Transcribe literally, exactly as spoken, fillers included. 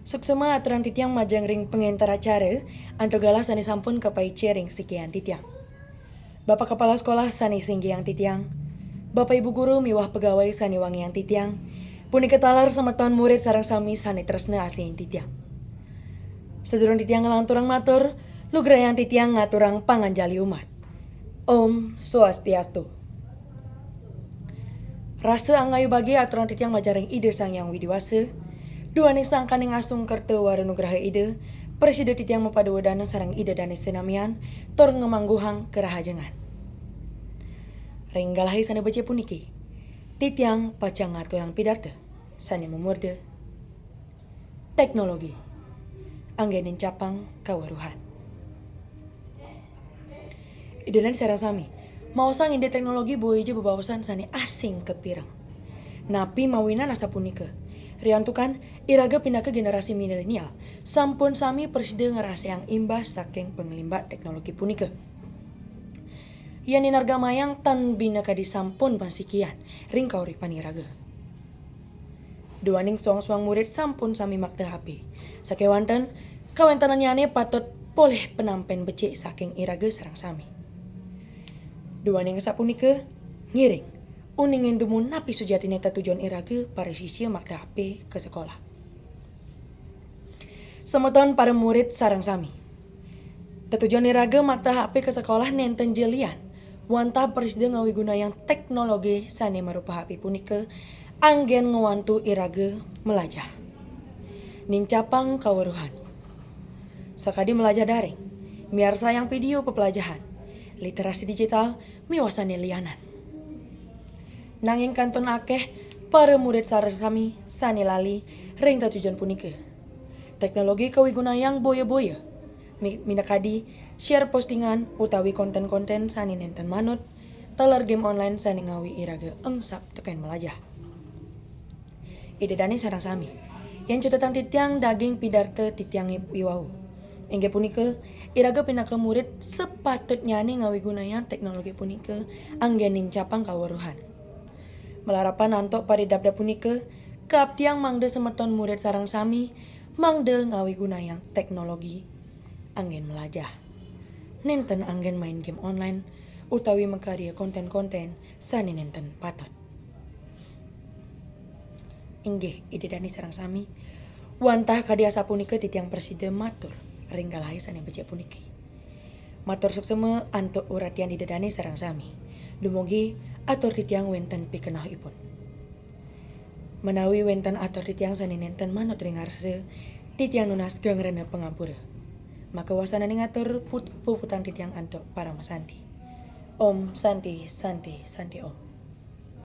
Suksma aturan titiang majeng ring pangénter acara, antuk galah sané sampun kapaica ring sikian titiang. Bapak Kepala Sekolah sané singgihang titiang, Bapak Ibu Guru miwah pegawai sané wangiang titiang, punika taler semeton murid sareng sami sané tresna asihin titiang. Sadurung titiang nglanturang matur, lugrayang titiang ngaturang panganjali umat. Om Swastiastu. Rasa angayu bagi aturan titiang majeng ring Ida Sang Hyang Widi Wasa, duaning sangkaning asung kerta wara nugraha Ida, prasida titiang mapaduadan sareng Ida Dané sinamian, tur ngamangguhang karahajengan. Ring galahé sané becik puniki, titiang pacang ngaturang pidarta sané mamurda Teknologi anggén nincapang kaweruhan. Ida dané sareng sami, maosang indik teknologi boya ja bebaosan sané asing kapireng. Napi mawinan asapunika? Riantukan iraga pinaka generasi milenial, sampun sami prasida ngrasayang imbas saking panglimbat teknologi punika. Yén inargamayang tan bina kadi sampun masikian ring kauripan iraga. Duaning soang-soang murid sampun sami makta H P. Sakéwanten, kawéntenannyané patut polih panampén becik saking iraga sareng sami. Duaning sapunika, ngiring, uningin dumun napi sujatiné tetujon iraga para sisya makta H P ka sekolah. Semeton para murid sareng sami. Tetujon iraga makta H P ka sekolah nénten ja lian, wantah prasida ngawigunayang teknologi sané marupa H P punika anggén ngwantu iraga malajah. Nincapang kaweruhan. Sakadi malajah daring, miarsayang vidéo pepelajahan, literasi digital, miwah sané lianan. Nanging kantun akéh para murid sareng sami sané lali ring tetujon punika. Teknologi kawigunayang boya-boya, mi-, minakadi share postingan utawi kontén-kontén sané nénten manut, taler game online sané ngawi iraga engsap tekén malajah. Ida dané sareng sami. Yén catetang titiang daging pidarta titiang i-, iwau. Inggih punika, iraga pinaka murid sapatutnyané ngawigunayang teknologi punika anggén nincapang kaweruhan. Malarapan antuk paridabdab punika, kaaptiang mangda semeton murid sareng sami, mangda ngawigunayang teknologi anggén malajah. Nénten anggén main game online utawi makarya kontén-kontén sané nénten patut. Inggih, Ida dané sareng sami, wantah kadi asapunika titiang prasida matur ring galahé sané becik puniki. Matur suksma antuk uratian Ida dané sareng sami. Dumugi atur titiang wénten pikenohipun. Menawi wénten atur titiang sané nénten manut ring arsa, titiang nunas geng rena pangampura. Maka wasananing atur put-, puputang titiang antuk paramasanti. Om Santi, Santi, Santi Om.